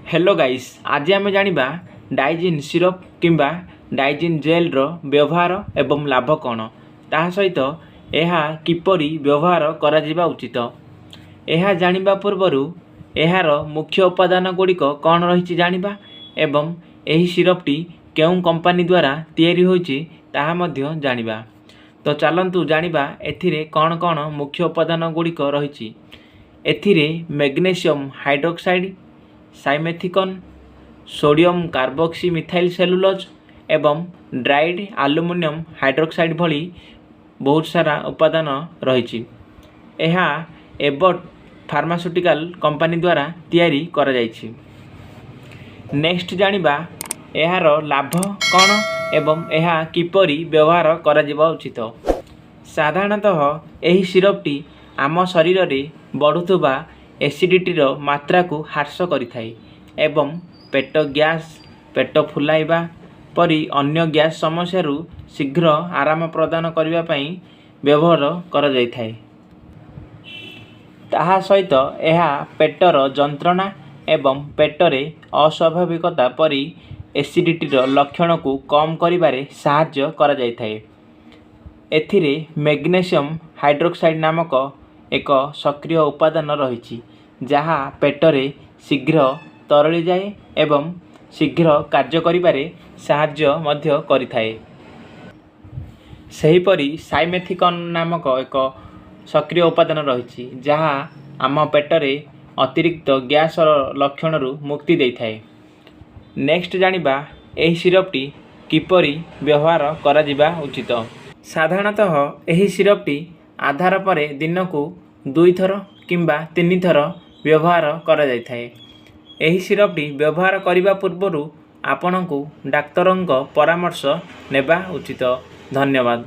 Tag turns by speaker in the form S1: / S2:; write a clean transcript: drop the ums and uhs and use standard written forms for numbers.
S1: Hello guys, ଆଜି ଆମେ ଜାଣିବା ଡାଇଜିନ୍ ସିରପ୍ କିମ୍ବା ଡାଇଜିନ୍ ଜେଲ୍ର ବ୍ୟବହାର ଏବଂ ଲାଭ କ'ଣ, ତାହା ସହିତ ଏହା କିପରି ବ୍ୟବହାର କରାଯିବା ଉଚିତ। ଏହା ଜାଣିବା ପୂର୍ବରୁ ଏହାର ମୁଖ୍ୟ ଉପାଦାନ ଗୁଡ଼ିକ କ'ଣ ରହିଛି ଜାଣିବା ଏବଂ ଏହି ସିରପ୍ଟି କେଉଁ କମ୍ପାନୀ ଦ୍ୱାରା ତିଆରି ହୋଇଛି ତାହା ମଧ୍ୟ ଜାଣିବା। ତ ଚାଲନ୍ତୁ ଜାଣିବା ଏଥିରେ କ'ଣ କ'ଣ ମୁଖ୍ୟ ଉପାଦାନ ଗୁଡ଼ିକ ରହିଛି। ଏଥିରେ magnesium hydroxide, simethicone, sodium carboxy methyl cellulose ଏବଂ ଡ୍ରାଇଡ୍ ଆଲୁମିନିୟମ ହାଇଡ୍ରୋକ୍ସାଇଡ୍ ଭଳି ବହୁତ ସାରା ଉପାଦାନ ରହିଛି। ଏହା ଏବଟ୍ ଫାର୍ମାସ୍ୟୁଟିକାଲ କମ୍ପାନୀ ଦ୍ୱାରା ତିଆରି କରାଯାଇଛି। ନେକ୍ସଟ ଜାଣିବା ଏହାର ଲାଭ କ'ଣ ଏବଂ ଏହା କିପରି ବ୍ୟବହାର କରାଯିବା ଉଚିତ। ସାଧାରଣତଃ ଏହି ସିରପ୍ଟି ଆମ ଶରୀରରେ ବଢ଼ୁଥିବା ଏସିଡ଼ିଟିର ମାତ୍ରାକୁ ହ୍ରାସ କରିଥାଏ ଏବଂ ପେଟ ଗ୍ୟାସ୍, ପେଟ ଫୁଲାଇବା ପରି ଅନ୍ୟ ଗ୍ୟାସ୍ ସମସ୍ୟାରୁ ଶୀଘ୍ର ଆରାମ ପ୍ରଦାନ କରିବା ପାଇଁ ବ୍ୟବହାର କରାଯାଇଥାଏ। ତାହା ସହିତ ଏହା ପେଟର ଯନ୍ତ୍ରଣା ଏବଂ ପେଟରେ ଅସ୍ୱାଭାବିକତା ପରି ଏସିଡ଼ିଟିର ଲକ୍ଷଣକୁ କମ୍ କରିବାରେ ସାହାଯ୍ୟ କରାଯାଇଥାଏ। ଏଥିରେ ମ୍ୟାଗ୍ନେସିୟମ୍ ହାଇଡ୍ରୋକ୍ସାଇଡ୍ ନାମକ ଏକ ସକ୍ରିୟ ଉପାଦାନ ରହିଛି, ଯାହା ପେଟରେ ଶୀଘ୍ର ତରଳିଯାଏ ଏବଂ ଶୀଘ୍ର କାର୍ଯ୍ୟ କରିବାରେ ସାହାଯ୍ୟ ମଧ୍ୟ କରିଥାଏ। ସେହିପରି ସାଇମେଥିକନ୍ ନାମକ ଏକ ସକ୍ରିୟ ଉପାଦାନ ରହିଛି, ଯାହା ଆମ ପେଟରେ ଅତିରିକ୍ତ ଗ୍ୟାସର ଲକ୍ଷଣରୁ ମୁକ୍ତି ଦେଇଥାଏ। ନେକ୍ସଟ ଜାଣିବା ଏହି ସିରପ୍ଟି କିପରି ବ୍ୟବହାର କରାଯିବା ଉଚିତ। ସାଧାରଣତଃ ଏହି ସିରପ୍ଟି ଆଧାର ପରେ ଦିନକୁ ଦୁଇଥର କିମ୍ବା ତିନିଥର ବ୍ୟବହାର କରାଯାଇଥାଏ। ଏହି ସିରପ୍ଟି ବ୍ୟବହାର କରିବା ପୂର୍ବରୁ ଆପଣଙ୍କୁ ଡାକ୍ତରଙ୍କ ପରାମର୍ଶ ନେବା ଉଚିତ। ଧନ୍ୟବାଦ।